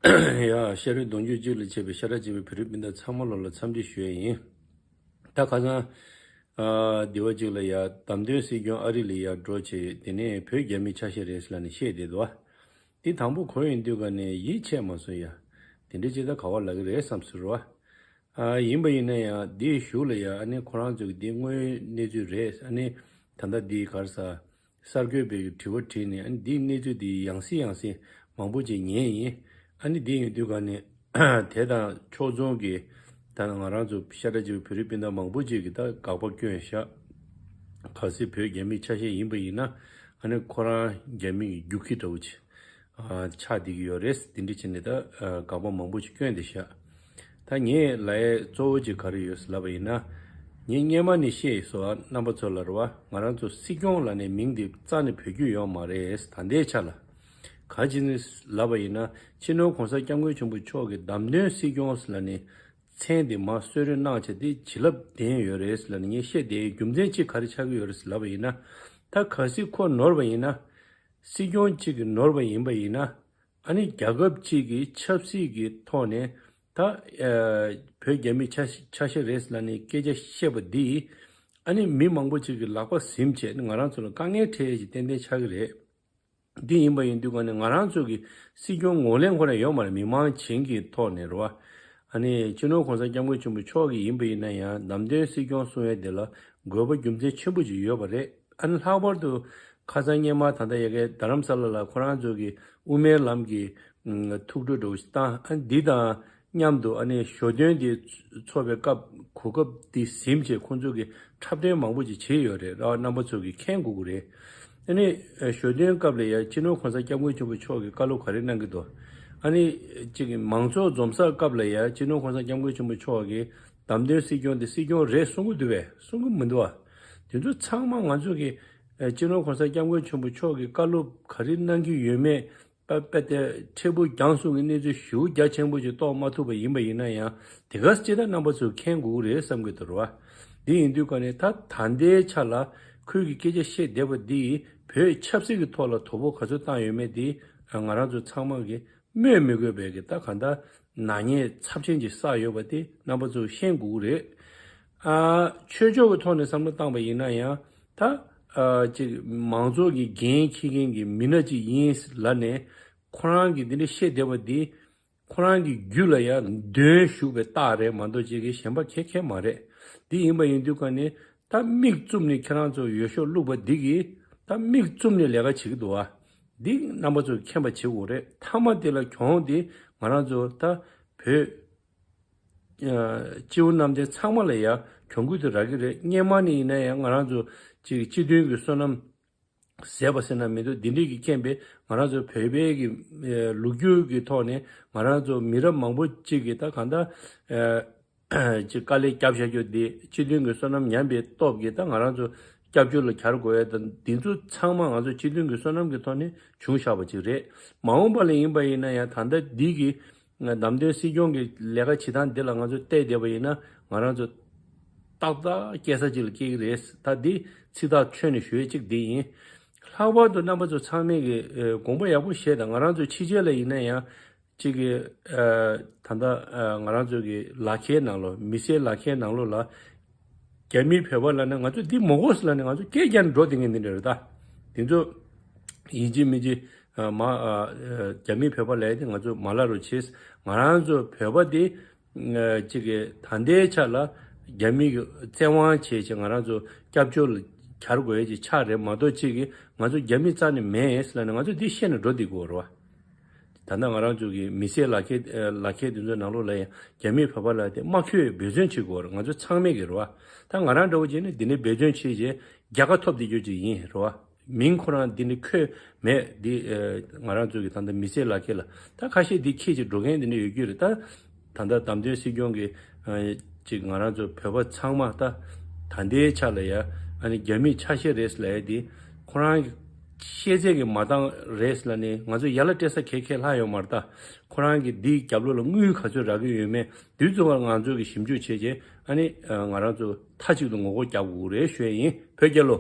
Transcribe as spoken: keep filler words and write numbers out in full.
ཡ། ཤ་རུས་གདུང་རྒྱུད་གཅིག་ལ་བྱས་པའི་ཤ་ཁྲག་གཅིག་པའི་བོད་རིགས་སྤུན་ཟླ་ཚང་མ་ལོ་ལ་འཚམས་འདྲི་ཞུ་ཡས་ཡིན། ད་ཁ་སང་། ཨ། སྡེ་བ་གཅིག་ལ་ཡ་བདམས་ཐོན་སྲིད་སྐྱོང་ཨ་རི་ལ་ཡ་འགྲོ་བྱས། དེ་ནས་བོད་རྒྱ་མིའི་ཆ་ཤས་རེད་ལབ་ནས་བཤད་བསྡད་འདུག་བ། དེ་དང་པོ་གོ་ཡོང་དུས་ག་ནས་ཡིད་ཆེས་མ་སོང་ཡ། དེ་འདྲ་ཅིག་ད་ག་བ་ལབ་ཀྱི་རེད་བསམ་སོང་ར་བ། ཨ། ཡིན་པ་ཡིན་ན་ཡང་འདིའི་གཞུག་ལ་ཡང་ཨ་ནི་ཁོ་རང་ཚོ་གི་འདི་དངོས་ཡོད་གནས་ཚུལ་རེད། ཨ་ནི་ད་ལྟ་འདི་ག་རེ་ཟ། གསར་འགོད་པའི་དྲི་བ་དྲིས་ནས། ཨ་ནི་འདིའི་གནས་ཚུལ་འདི་ཡང་སེ་ཡང་སེ་མང་པོ་ཅིག་ཉན་ཡིན། ཨ་ནི་འདི་ཡིན་དུས་ག་ནས་དེ་དང་ཕྱོགས་མཚུངས་ཀྱི་ད་ང་རང་ཚོ་ཤ་ཁྲག་གཅིག་པའི་བོད་རིགས་སྤུན་ཟླ་མང་པོ་ཅིག་གིས་ད་དགག་པ་བསྐྱོན་བཞག་གལ་སྲིད་བོད་རྒྱ་མིའི་ཆ་ཤས་ཡིན་པ་ཡིན་ན། ཨ་ནི་ཁོ་རང་རྒྱ་མི་གི་རྒྱུག་ཁྱི་འདྲ་བོ་ཅིག་ཨ། ཆགས་བསྡད་ཀྱི་ཡོད་རེད། དེ་འདྲ་བྱས་ནས་ད། ཨ། དགག་པ་མང་པོ་ཅིག་བསྐྱོན་བསྡད་ཤག་ད་ངས་ལབ་ཡས་གཙོ་བོ་ཅིག་ག་རེ་ཡོད་ལབ་པ་ཡིན་ན། ངས་སྔོན་མ་ནས་བཤད་ཡོད་སོ། རྣམ་པ་ཚོ་ལ་རེད་བ། ང་རང་ཚོ་སྲིད་སྐྱོང་ལབ་ནས་མིང་འདི་རྩ་ནས་བོད་རྒྱུད་ཡོད་མ་རེད། ད་ལྟའི་ཆ་ལ། ག་ཅི་ནས་ལབ་པ་ཡིན་ན། སྤྱི་ནོར་གོང་ས་སྐྱབས་མགོན་ཆེན་པོ་མཆོག་གི་བདམས་ཐོན་སྲིད་སྐྱོང་ལབ་ནས་མཚན་དེ་མར་གསོལ་རས་གནང་བྱས། དེ་བྱིན་རླབས་ལྡན་ཡོད་རེད་ལབ་ནས་ངས་བཤད་བསྡད་ཡས་རྒྱུ་མཚན་གཅིག་ག་རེ་ཆགས་ཀྱི་ཡོད་རེད་ལབ་པ་ཡིན་ན། ད་གལ་སྲིད་ཁོ་ནོར་བ་ཡིན་ན། སྲིད་སྐྱོང་གཅིག་གིས་ནོར་བ་ཡིན་པ་ཡིན་ན། ཨ་ནི་རྒྱལ་ཁབ་གཅིག་གི་ཆབ་སྲིད་ཀྱི་ཐོག་ནས་ད། ཨ། བོད་རྒྱ་མིའི་ཆ་ཆ་ཤས་རེད་ལབ་ནས་སྐད་ཆ་བཤད་པ་འདིས། ཨ་ནི་མི་མང་པོ་ཅིག་གི་ལག་པ་ཟིན་བྱས་ང་རང་ཚོ་ལ་དཀའ་ངལ་འཕྲད་ཡས་ཀྱི་ཏན་ཏན་ཆགས་ཀྱི་རེད། འདི་ཡིན་པ་ཡིན་དུས་ག་ནས་ང་རང་ཚོ་གི་སྲིད་སྐྱོང་ངོས་ལེན་ཁོ་རང་ཡོད་མ་རེད། མི་མང་བྱིངས་ཀྱི་ཐོག་ནས་རེད་བ། ཨ་ནི་སྤྱི་ནོར་གོང་ས་སྐྱབས་མགོན་ཆེན་པོ་མཆོག་གི་ཡིན་པ་ཡིན་ན་ཡང་། བདམས་ཐོན་སྲིད་སྐྱོང་གསུང་ཡས་དེ་ལ་དགོས་པ་རྒྱུ་མཚན་ཆེན་པོ་ཅིག་ཡོད་པ་རེད། ཨ་ནི་ལྷག་པར་དུ་ཁ་སང་སྔོན་མ་ད་ལྟ་ཡ་གི་རྡ་རམ་ས་ལ་ལ་ཁོ་རང་ཚོ་གི་དབུ་མའི་ལམ་གྱི་ཨ། ཐུགས་སྤྲོ་འདྲ་བོ་ཞིག་བཏང་། ཨ་ནི་འདི་དང་མཉམ་དུ་ཨ་ནི་ཞོ་སྟོན་དེ་ཚོགས་པའི་སྐབས། གོ་སྐབས་དེ་ཟིན་བྱས་ཁོང་ཚོ་གིས་འཁྲབ་སྟོན་མང་པོ་ཅིག་བྱས་ཡོད་རེད། ར་བ། རྣམ་པ་ཚོ་གིས་མཁྱེན་དགོས་ཀྱི་རེད། ཨ་ནི་ཞོ་སྟོན་སྐབས་ལ་ཡ་སྤྱི་ནོར་གོང་ས་སྐྱབས་མགོན་ཆེན་པོ་མཆོག་གིས་བཀའ་སློབ་ག་རེ་གནང་གི་འདུག་ཨ་ནི་གཅིག་གི་མང་ཚོགས་འཛོམས་ས་སྐབས་ལ་ཡ་སྤྱི་ནོར་གོང་ས་སྐྱབས་མགོན་ཆེན་པོ་མཆོག་གིས་བདམས་ཐོན་སྲིད་སྐྱོང་དེ་སྲིད་སྐྱོང་རེད་གསུང་གི་འདུག་པས། གསུང་གི་མི་འདུག་བ། དེ་ཚོ་ཚང་མ་ང་ཚོ་གི་སྤྱི་ནོར་གོང་ས་སྐྱབས་མགོན་ཆེན་པོ་མཆོག་གིས་བཀའ་སློབ་ག་རེ་གནང་གི་ཡོད་མེད། དཔེ་དཔེ་དེ་འཕྲལ་ཕུགས་རྒྱང་སོང་གི་གནས་ཚུལ་ཞེ་པོ་རྒྱ་ཆེན་པོ་ཅིག་རྟོགས་མ་ཐུབ་པ་ཡིན་པ་ཡིན་ན་ཡང་། དེ་ག་ཅི་ད་རྣམ་པ་ཚོས་མཁྱེན་དགོས་ཀྱི་རེད་བསམ་གྱི་འདུག་ར་བ། འདི་ཡིན་དུས་ག་ནས་ད་ད་ལྟའི་ཆ་ལ་ཁོས་ཀྱི་སྐད་ཆ་བཤད་བསྡད་པ་འདིས་བོད་ཆབ་སྲིད་ཀྱི་ཐོག་ལ་དོ་ཕོག་ག་ཚོད་བཏང་ཡོད་མེད་འདི་ང་རང་ཚོ་ཚང་མ་གིས་སྨོས་མི་དགོས་པའི་གི་ད་ག་འདྲ་ནག་ཉེས་ཚབས་ཆེན་ཅིག་བསགས་ཡོད་པ་དེ་རྣམ་པ་ཚོས་ཤེས་དགོས་ཀྱི་རེད། ཨ། ཆོས་ཕྱོགས་ཀྱི་ཐོག་ནས་བསམ་བློ་བཏང་པ་ཡིན་ན་ཡང་། ད། ཨ། ཅིག་མང་ཚོགས་ཀྱི་འགན་འཁྱེར་མཁན་གྱི་མི་སྣ་ཅིག་ཡིན་ལབ་ནས་ཁོ་རང་གིས་འདི་འདྲ་བཤད་བསྡད་པ་འདི་ཁོ་རང་གི་རྒྱུད་ལ་ཡང་གདོན་ཞུགས་པའི་རྟགས་རེད་མ་གཏོགས་ཅིག་གི་གཞན་པ་གང་ཡང་མ་རེད། འདི་ཡིན་པ་ཡིན་དུས་ག་ནས་ད་མིག་བཙུམ་ནས་ཁྱེད་རང་ཚོ་འོས་ཤོག་བླུགས་པ་འདི་གིས་ད་མིག་བཙུམ་ནས་ལས་ཀ་བྱེད་ཀྱི་འདུག་བ། འདི་རྣམ་པ་ཚོས་མཁྱེན་པ་བྱེད་དགོས་རེད། མཐའ་མ་དེ་ལ་གྱོང་དེ་ང་རང་ཚོ་ད་བོད། ཨ། སྤྱི་བོ་གནམ་བསྟན་ཚང་མ་ལ་ཡ་གྱོང་གུད་དེ་རག་གི་རེད། སྔོན་མ་ནས་ཡིན་ན་ཡང་ང་རང་ཚོ་ཅིག་སྤྱི་མཐུན་གྱི་བསོད་ནམས་ཟད་པ་ཟེར་ན་མི་འདུག་འདི་འདྲས་ཀྱི་རྐྱེན་པས་ང་རང་ཚོ་བོད་པའི་གི། ཨ། ལོ་རྒྱུས་ཀྱི་ཐོག་ནས་ང་རང་ཚོ་མི་རབས་མང་པོ་ཅིག་གིས་ད་གང་ལྟར། ཨ། ཅིག་དཀའ་ལས་བརྒྱབ་བཞག་རྒྱུ་འདི་སྤྱི་མཐུན་གྱི་བསོད་ནམས་ཉམས་པའི་སྟོབས་ཀྱིས་ད་ང་རང་ཚོ་སྐྱབས་བཅོལ་ལ་གྱར་དགོས་ཡ་དང་། འདི་ཚོ་ཚང་མ་ང་ཚོ་སྤྱི་མཐུན་གྱི་བསོད་ནམས་ཀྱི་ཐོག་ནས་བྱུང་བཞག་པ་ཅིག་རེད། མ་འོངས་པ་ལ་ཡིན་པ་ཡིན་ན་ཡང་ད་ལྟ་འདི་གི་བདམས་ཐོན་སྲིད་སྐྱོང་གི་ལས་ཀ་བྱེད་སྟངས་འདི་ལ་ང་ཚོ་བལྟས་བསྡད་པ་ཡིན་ན་ང་རང་ཚོ་ཏག་ཏག་སྐྱེལ་ས་ཅིག་ལ་སྐྱེལ་གི་རེད། ད་འདི་ཚིག་ཐག་ཆོད་ནས་ཞུ་ཡས་གཅིག་འདི་ཡིན། ལྷག་པར་དུ་རྣམ་པ་ཚོ་ཚང་མས་གི་ཨ་དགོངས་པ་ཡག་པོ་བཞེས་དང་། ང་རང་ཚོ་ཕྱི་རྒྱལ་ལ་ཡིན་ན་ཡང་གཅིག་གི་ཨ་ད་ལྟ་ཨ་ང་རང་ཚོ་གི་ལག་ཁྱེར་ནང་ལོགས། མི་སེར་ལག་ཁྱེར་ནང་ལོགས་ལ་རྒྱ་མིའི་བོད་པ་ལབ་ན་ང་ཚོ་འདི་མི་དགོས་ལབ་ནས་ང་ཚོ་སྐད་རྒྱག་ནས་འགྲོ་བསྡད་མཁན་འདི་འདྲ་རེད། ད་འདི་ཚོ་ཡིན་གཅིག་མིན་གཅིག་ཨ་མ་ཨ་རྒྱ་མིའི་བོད་པ་ལབ་ཡ་དེ་ང་ཚོ་མ་ལབ་རོགས་བྱེད། ང་རང་ཚོ་བོད་པ་དེ་ཨ་གཅིག་གི་ད་ལྟའི་ཆ་ལ་རྒྱ་མི་གི་བཙན་དབང་བྱས་བྱས་ང་རང་ཚོ་སྐྱབས་བཅོལ་གྱར་དགོས་ཡ་ཅིག་ཆགས་རེད་མ་གཏོགས། གཅིག་གི་ང་ཚོ་རྒྱ་མི་རྩ་ནས་མེད་ལབ་ནས་ང་ཚོ་འདི་བཤད་ནས་འགྲོ་བསྡད་དགོས་རེད་བ། ད་ལྟ་ང་རང་ཚོ་གི་མི་སེར་ལག་ཁྱེར་ཨ་ལག་ཁྱེར་དེ་ཚོའི་ནང་ལོགས་ལ་ཡང་རྒྱ་མིའི་བོད་པ་ལབ་དེ་དམའ་ཁྱོད་འབད་བརྩོན་བྱེད་དགོས་རེད། ང་ཚོ་ཚང་མས་གི་རེད་བ། ད་ང་རང་འདྲ་བོ་བྱས་ནས་འདི་ནས་འབད་བརྩོན་བྱས་རྗེས་རྒྱལ་ཁ་ཐོབ་བསྡད་རྒྱུ་ཅིག་ཡིན་རེད་བ། མིང་ཁོ་རང་འདི་ནས་འཁོད་མེད་འདི། ཨ་ང་རང་ཚོ་གི་ད་ལྟ་མི་སེར་ལག་ཁྱེར་ལ་ད་ཁ་ཤས་འདི་འཁྱེར་བྱས་འགྲོ་མཁན་འདི་འདྲ་ཡོད་རྒྱུ་རེད། ད་ད་ལྟ་བདམས་ཐོན་སྲིད་སྐྱོང་གི་ཨ་ཅིག་ང་རང་ཚོ་བོད་པ་ཚང་མ་ད་ད་ལྟའི་ཆ་ལ་ཡ་ཨ་ནི་རྒྱ་མིའི་ཆ་ཤས་རེད་ལབ་ཡ་འདི་ཁོ་རང་གི་ཤེས་ཚད་ཀྱི་མ་འདང་རེད་ལབ་ནས་ང་ཚོ་ཡ་ལ་སྤྲད་ས་ག་ག་ལྷག་ཡོད་མ་རེད། ད་ཁོ་རང་གི་འདིའི་རྒྱབ་ལོགས་ལ་དངུལ་ག་ཚོད་རག་གི་ཡོད་མེད་འདི་ཚོ་ང་ཚོ་གི་ཞིབ་འཇུག་བྱས་རྗེས་ཨ་ནི་ང་རང་ཚོ་མཐའ་གཅིག་ཏུ་ངོ་རྒོལ་རྒྱག་དགོས་རེད་ཞུ་ཡ་ཡིན། བོད་རྒྱལ་ལོ།